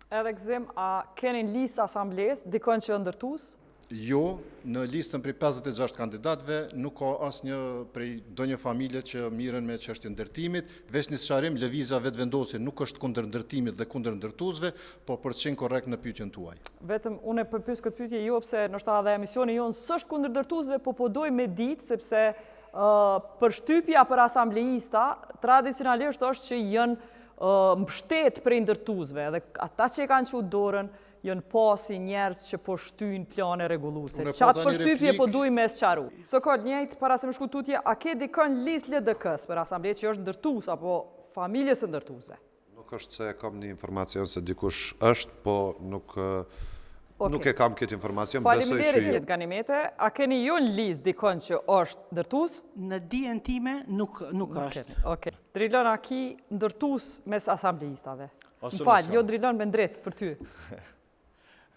Edhe Gëzim, a keni në listë asamblesë dikon që është ndërtues? Jo, në listën prej 56 kandidatëve nuk ka asnjë prej ndonjë familje që mirren me çështjen ndërtimit, veç një sqarim, Lëvizja Vetëvendosje nuk është kundër ndërtimit dhe kundër ndërtuesve, po për të qenë korrekt në pyetjen tuaj. Vetëm unë e po pyes këtë pyetje jo pse ndoshta edhe emisioni jonë s'është kundër ndërtuesve, po po dojmë me ditë sepse përshtypja për asambleista tradicionalisht është që janë mbështet prej ndërtuesve edhe ata që e kanë çu dorën janë pa si njerëz që po shtyjnë plane rregulluse. Qatë përshtypje po duj me sqaru. Sokol, njëjtë, para se me shku tutje, a ke dikon n'listë LDK-së për asamble që është ndërtues apo familjes së ndërtuesve? Nuk është se e kam një informacion se dikush është, po nuk nuk e kam këtë informacion, besoj që jo. Faleminderit Ganimete. A keni ju në listë dikon që është ndërtues? Në dijen time nuk nuk është. Okej. Drilon, a ki ndërtues mes asambleistave? Më fal, jo Drilon me ndrit për ty.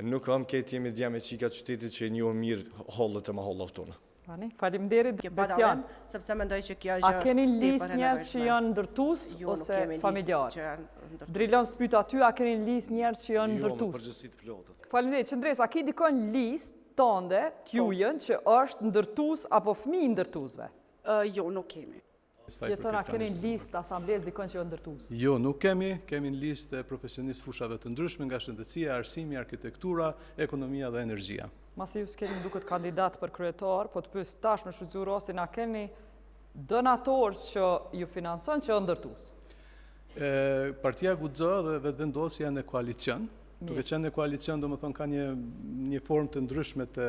Nuk kam këtë jemi djem e çika qytetit që i njohim mirë hallet e mahallave tona. Ani, faleminderit Besian. Sepse mendoj që kjo gjë A keni listë njerëz që janë ndërtues jo, ose familjar? Drilon s'të pyta ty, a keni listë njerëz që janë ndërtues? Jo, me përgjegjësi të plotë. Faleminderit, Qëndresë, a ki dikon listë tande, t'jujën, që është ndërtues apo fëmijë i ndërtuesve? Jo, nuk kemi. Jeton, a keni në listë të asamblesë dikon që është ndërtues? Jo, nuk kemi, kemi në listë profesionistë fushave të ndryshme nga shëndetësia, arsimi, arkitektura, ekonomia dhe energjia. Masi ju s'keni më duket kandidat për kryetar, po të pyes tash me shfrytëzu rastin, a keni donator që ju financon që është ndërtues? Partia Guxo dhe Vetëvendosja janë në koalicion. Duke qenë në koalicion, domethënë ka një një formë të ndryshme të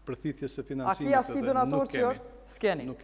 përthithjes së A financimit ki asnjë edhe donator nuk që kemi. është? S'keni. Nuk kemi.